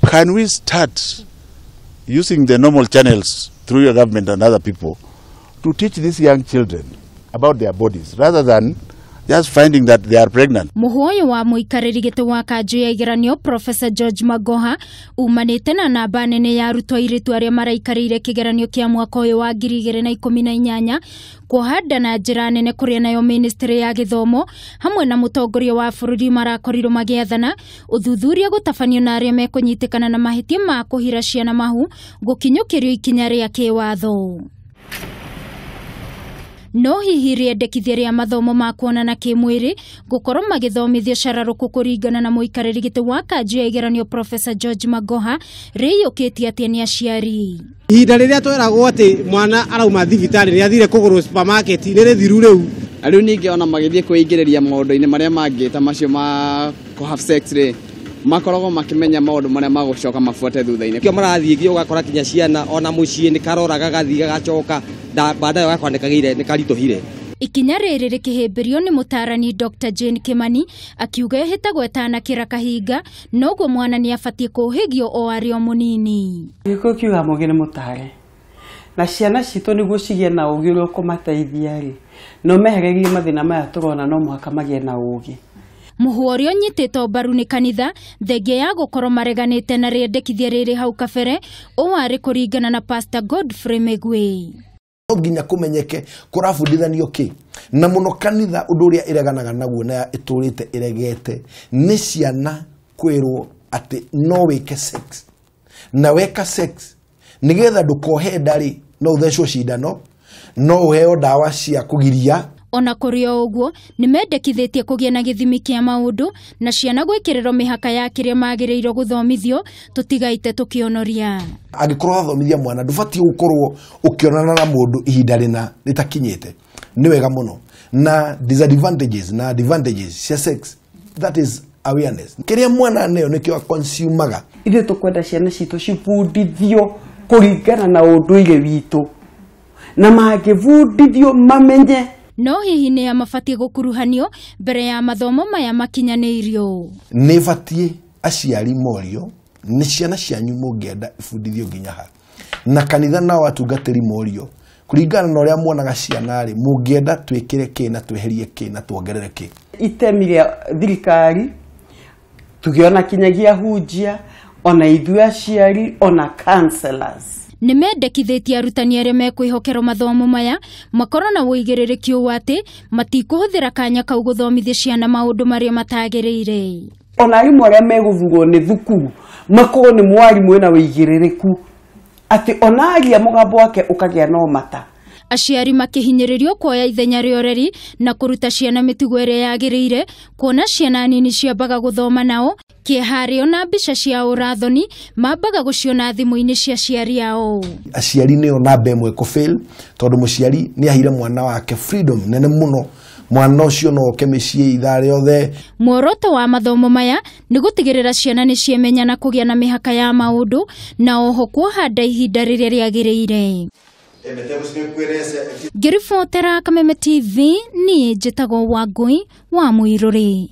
Can we start using the normal channels through your government and other people to teach these young children about their bodies rather than just finding that they are pregnant? Muhuoyo wa muikarĩri gĩtĩ wa kanjũ ya igeranio Professor George Magoha umanĩte na namba nene ya arutwo airĩtu arĩa maraikarĩire kĩgeranio kĩa mwaka ũyũ wa 2018 kuoha nda na njĩra nene kũrĩa nayo ministry ya gĩthomo hamwe na mũtongoria wa bũrũri marakorirwo magĩathana ũthuthuria gũtabanio na arĩa mekũnyitĩkana na mahĩtia ma kũhira ciana mahu gũkinyũkĩrio ikinya rĩa kĩwatho. No hihi rĩendekithia rĩa mathomo ma kuonana kĩmwĩrĩ gũkorwo magĩthomithio cararũkũ kũringana na mũikarĩri gĩtĩ wa kanjũ ya igeranio Professor George Magoha rĩiyũkĩtie atĩa nĩ aciari? Ihinda rĩrĩa tweragwo atĩ mwana arauma thibitarĩ nĩ athire kũgũrwo supermarket nĩ rĩthiru rĩu. Na rĩu ningĩ ona magĩthiĩ kwĩingĩrĩria maũndũ-inĩ marĩa mangĩ ta macio ma kũ have sex rĩ, makoragwo makĩmenya maũndũ marĩa magũcoka mabuate thutha-inĩ. Kĩo marathiĩ nginya ũgakora kinya ciana ona mũciĩ nĩ karoraga gathiĩ gagacoka baadaye ũgakora nĩ karitũhire. Ikinya rĩrĩ rĩkĩhĩmbĩrio nĩ mũtaarani Dr. Jane Kimani akiuga ĩhĩtagwo ĩtanakĩra kahinga noguo mwana nĩ abatiĩ kũhĩgio o arĩ o mũnini. Gĩkũyũ kiugaga mũũgĩ nĩ mũtare, na ciana citũ nĩguo cigĩe na ũũgĩ ũrĩa ũkũmateithia rĩ, na ũmehererie mathĩna maya tũrona no mũhaka magĩe na ũũgĩ. Mũhũa ũrĩa ũnyitĩtwo mbaru nĩ kanitha thengia ya gũkorwo mareganĩte na rĩendekithia rĩrĩ hau kabere ũũ arĩ kũringana na Pastor Godfrey Migwi. No nginya kũmenyeke kũrabundithanio kĩ, na mũno kanitha ũndũ ũrĩa ĩreganaga naguo na ĩtũrĩte ĩregete nĩ ciana kwĩrwo atĩ no wĩke sex, na weka sex nĩgetha ndũkohe nda rĩ, no ũthecwo cindano, no ũheo ndawa cia kũgiria. Ona kũrĩ o ũguo nĩ mendekithĩtie kũgĩa na gĩthimi kĩa maũndũ na ciana gwĩkĩrĩrwo mĩhaka ya kĩrĩa magĩrĩirwo gũthomithio tũtigaite tũkĩonoria. Angĩkorwo wathomithia mwana ndũbatiĩ gũkorwo ũkĩonana na mũndũ ihinda rĩna rĩtakinyĩte, nĩ wega mũno. Na disadvantages na advantages cia sex, that is awareness. Kĩrĩa mwana aneo nĩkĩo aconsumaga. Ithuĩ tũkwenda ciana citũ cibundithio kũringana na ũndũire witũ, na mangĩbundithio mamenye. No hihi nĩ a mabatiĩ gũkuruhanio mbere ya mathomo maya makinyanĩirio? Nĩ batiĩ aciari morio nĩ ciana cianyu mũngĩenda ibundithio nginya ha, na kanitha nao atungatĩri morio kũringana na ũrĩa muonaga ciana rĩ, mũngĩenda twĩkĩre kĩ na tweherie kĩ na tuongerere kĩ. Itemi rĩa thirikari tũgĩona kinyagia hunjia ona ithuĩ aciari ona counselors. Nĩ mendekithĩtie arutani arĩa mekwĩhokerwo mathomo maya makorwo na ũigĩrĩrĩki ũũ atĩ matikũhũthĩra kanya kau gũthomithia ciana maũndũ marĩa matagĩrĩire. Ona arimũ arĩa megũthurwo nĩ thukuru makorwo nĩ mwarimũ wĩna ũigĩrĩrĩku atĩ ona aria mũgambo wake ũkagĩa na ũmata. Aciari makĩhinyĩrĩrio kuoya ithenya rĩa ũreri na kũruta ciana mĩtugo ĩrĩa yagĩrĩire, kuona ciana nini ciambaga gũthoma nao kĩharĩo na mbica cia ũrathoni mambaga gũciona thimũ-inĩ cia aciari ao. Aciari nĩo namba ĩmwe kũ-fail, tondũ mũciari nĩ aheire mwana wake freedom nene mũno, mwana ũcio no oke mĩciĩ ithaa rĩothe. Muoroto wa mathomo maya nĩ gũtigĩrĩra ciana nĩ ciemenya na kũgĩa na mĩhaka ya maũndũ na oho kuoha nda ihinda rĩrĩa rĩagĩrĩire. Ngĩribotera Kameme TV niĩ njĩtagwo Wangũi wa Mũirũrĩ.